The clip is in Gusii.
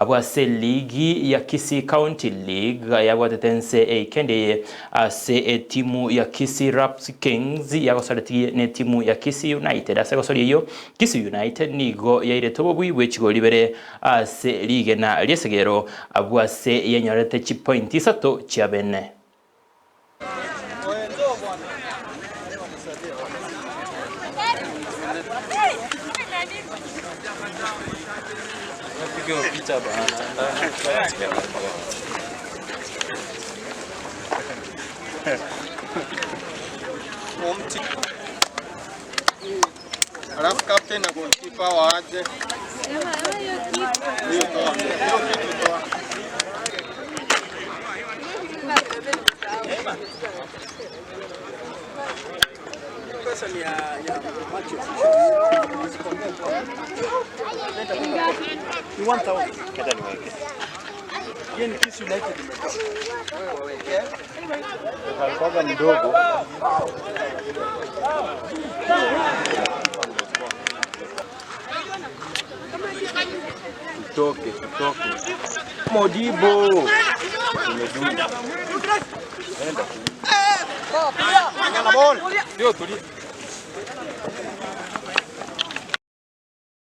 Abwo ase ligi ya Kisii County League yabwatete ense eikendi eye ase etimu ya Kisii Raps Kings yagosaretie netimu ya Kisii United. Ase egosoria eyio, Kisii United nigo yairete obobui bwe chigori ibere ase rigena ri'esegero abwo ase yenyorete chipointi isato chia bene. Alafu captain na goalkeeper waaje. Hiyo toa. Hiyo kitu toa. Tutoke, tutoke. Modibo. Nyana ball. Ndio tulie.